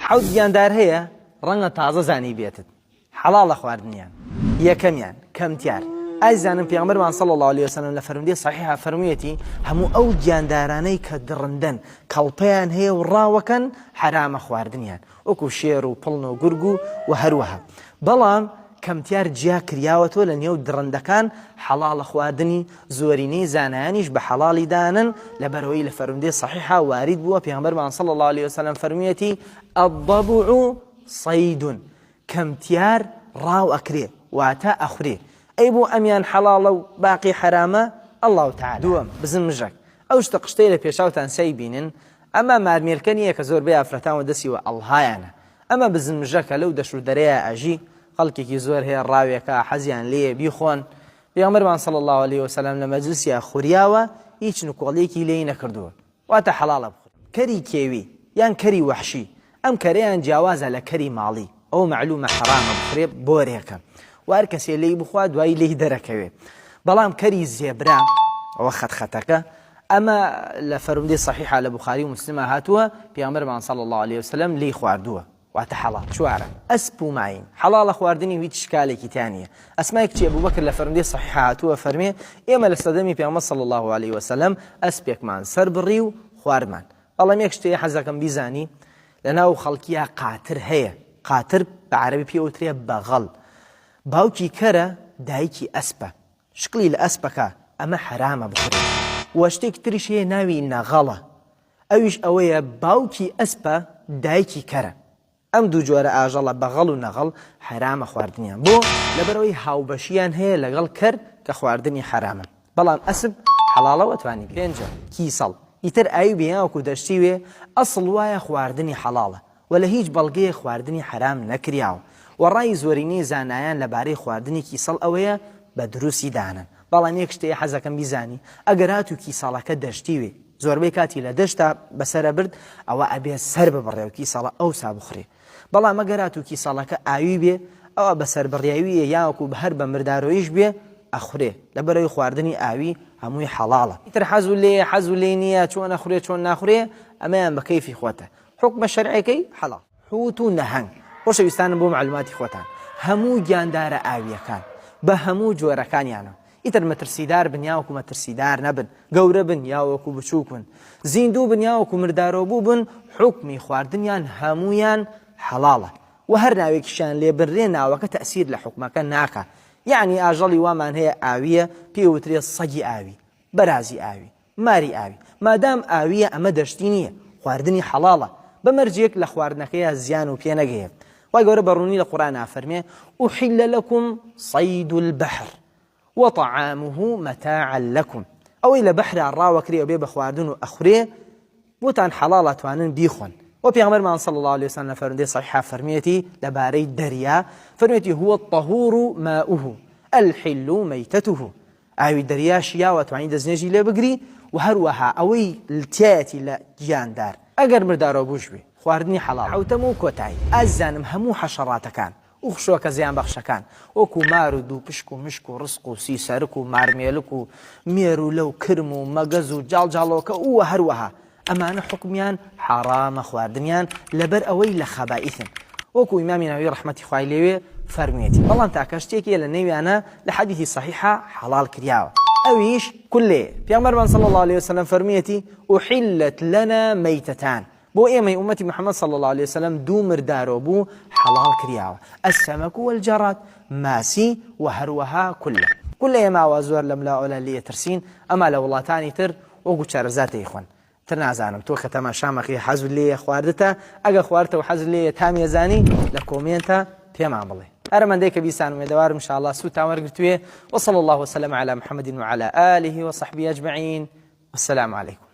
حەوت گیاندار هەیە ڕەنگە تازە زانیبێتت حەڵاڵە خواردنیان. یەکەمیان، کەمتیار. ئازیزانم پێغەمبەرمان صلی اللە علیە وسلم لە فەرموودەی صحیحا فەرموویەتی، هەموو ئەو گیاندارانەی کە دڕندەن، کەڵپەیان هەیە و ڕاوەکەن، حەرامە خواردنیان، وەکو شێر و پڵن و گورگ و وە هەروەها. بەڵام کەمتیار جیا کریاوەتەوە لە نێو دڕندەکان حەڵاڵە خواردنی، زۆرینەی زانایانیش بە حەڵاڵی دانن، لەبەرئەوەی لە فەرموودەی صحیحا وارید بووە پێغەمبەرمان صلی اللە علیە وسلم فەرموویەتی، الضبع صید، کەمتیار ڕاو ئەکرێ واتە ئەخورێ ئەی بۆ ئەمیان حەڵاڵە و باقی حەرامە اللە تعالی. دووەم، بزن مژەک، ئەو شتە قشتەی لە پێشاوتان سەی بینن ئەمە مارمێلکە نیە کە زۆربەی ئافرەتان وە دەسی وە ئەڵهایانە ئەمە بزن مژەکە لەو دەشت و دەرەیا ئەژی خەڵکێکی زۆر هەیە ڕاوێکا حەزیان لێیە بیخۆن پێغەمبەرمان صلی اللە علیە وسلم لە مەجلسیا خوریاوە هیچ نکۆڵیەکی لێی نەکردووە واتە حەڵاڵە بخورێ. کەری کێوی یان کەری وەحشی، ئەم کەرەیان جیاوازە لە کەری ماڵی، ئەوە مەعلومە حەرامە بخورێ بۆرێکە و هەر کەسێ لێی بخوا دوایی لێی دەرەکەوێ، بەڵام کەری زێبرا ئەوە خەت خەتەکە ئەمە لە فەرموودەی سەحیحا لە بوخاری و موسلما هاتووە پێغەمبەرمان صلی اللە علیە وسلم لێی خواردووە. واتە حەڵاڵ. چوارەم، ئەسپ و ماین، حەڵاڵە خواردنی و هیچ شکالێکی تیا نییە. ئەسمای کچی ئەبوبەکر لە فەرموودەی سەحیحا هاتووە فەرمێ، ئێمە لە سەردەمی پێغەمبەر صلی اللە علیە وسلم ئەسپێکمان سەر بڕی و خواردمان. بەڵام یەک شت هەیە حەز دەکەم بیزانی، لەناو خەڵکیا قاتر هەیە، قاتر بە عەرەبی پێی ئەوترێ بەغەڵ، باوکی کەرە دایکی ئەسپە، شکڵی لە ئەسپەکە، ئەمە حەرامە بخورێ. وە شتێکی تریش هەیە ناوی نەغەڵە، ئەویش ئەوەیە باوکی ئەسپە دایکی کەرە. ئەم دوو جۆرە ئاژەڵە بەغەڵ و نەغەڵ حەرامە خواردنیان. بۆ؟ لەبەرئەوەی هاوبەشیان هەیە لەگەڵ کەر کە خواردنی حەرامە. بەڵام ئەسپ حەڵاڵە و ئەتوانی بیخۆی. پێنجەم، کیسەڵ، ئیتر ئاوی بێ یاوەکو دەشتی وێ، ئەسڵ وایە خواردنی حەڵاڵە و لە هیچ بەڵگەیەک خواردنی حەرام نەکریاوە و ڕای زۆرینەی زانایان لەبارەی خواردنی کیسەڵ ئەوەیە بە دروستی دانەن. بەڵام یەک شت هەیە حەزەکەم بیزانی ئەگەر هاتوو کیسەڵەکە دەشتی وێ زۆربەی کاتی لە دەشتا بەسەرە برد ئەوە ئەبێ سەر ببڕێ و کیسەڵە ئەوسا بخورێ بەڵام ئەگەر هاتوو کیسەڵەکە ئاوی بێ ئەوە بەسەر بڕیاویە یاوەکو هەر بە مردارۆیش بێ ئەخورێ لەبەرەوەی خواردنی ئاوی هەمووی حەڵاڵە ئیتر حەزو لێیە حەزو لێی نییە چۆن ئەخورێ چۆن ناخورێ ئەمەیان بە کەیفی خۆتە حوکمە شەرعیەکەی حەڵاڵ. حوت و نەهەنگ. خۆشەویستانم بۆ مەعلوماتی خۆتان هەموو گیاندارە ئاوییەکان بە هەموو جۆرەکانیانەوە ئیتر مەترسیدار بن یاوەکو مەترسیدار نەبن گەورە بن یاوەکو بچووک بن زیندوو بن یاوەکو مردارۆبوو بن حوکمی خواردنیان هەموویان حەڵاڵە وە هەر ناوێکیشیان لێ بنرێ ناوەکە تەئسیر لە حوکمەکە ناکا یەعنی ئاژەڵی وامان هەیە ئاوییە پێی وترێ سەگی ئاوی بەرازی ئاوی ماری ئاوی مادام ئاویە ئەمە دەشتی نیە خواردنی حەڵاڵە بە مەرجێک لە خواردنەکەیا زیان و پێ نەگەیە خوای گەورە بە ڕوونی لە قورئانا فەرمێ احل لکم صید البحر وطعامه متاعا لکم ئەوەی لە بەحرا ڕاوەکرێ و بێ بە خواردن و ئەخورێ بۆتان حەڵاڵە توانن بیخۆن وە پێغەمبەرمان صلی الله علیه وسلم لە فەرمودەی صحیحا فەرمیەتی لەبارەی دەریا فەرمیەتی هو الطهور ماؤه الحل میتته ئاوی دەریا شیاوە توانی دەستنوێژی لێ بگری و هەروەها ئەوەی تیایەتی لە گیاندار ئەگەر مردارۆبووش بێ خواردنی حەڵاڵە. حەوتەم و کۆتایی، ئازیزانم هەموو حەشەڕاتەکان و خشۆکە زیانبەخشەکان وەکو مار و دووپشک و مشک و ڕسق و سیسەرک و مارمێلک و مێروولە و کرم و مەگەز و جاڵجاڵۆکە و هەروەها ئەمانە حوکمیان حەڕامە خواردنیان لەبەر ئەوەی لە خەبائیثن وەکو ئیمامی نەوەوی ڕەحمەتی خوای لێوێ فەرموویەتی بەڵام تاکە شتێکیە لە نێویانە لە حەدیثی صحیحا حەڵاڵ کریاوە ئەویش کولێ پێغەمبەرمان صلی اللە علیه وسلم فەرموویەتی احلت لنا میتتان بۆ ئێمەی ئومەتی محمد صلی اللە علیه وسلم دوو مردارۆ بوو حەڵاڵ کریاوە السمک والجراد ماسی و هەروەها کولە کولە ئێمە ئاوا زۆر لەملا ئەولا لێ ترسین ئەما لە وڵاتانی تر وەکو چەرەزات دەیخۆن تر نازانم تۆ کە تەماشامەکەی حەزت لێیە خواردتە ئەگە خواردتە و حەزت لێیە تامی ئەزانی لە کۆمێنتا پێمان بڵێ هەرەمەندەی کە بیستان ئومێدەوارم ان شاء الله سوودتان وەرگرتوێ وصلى الله وسلم على محمد وعلى آله وصحبه أجمعين والسلام عليكم.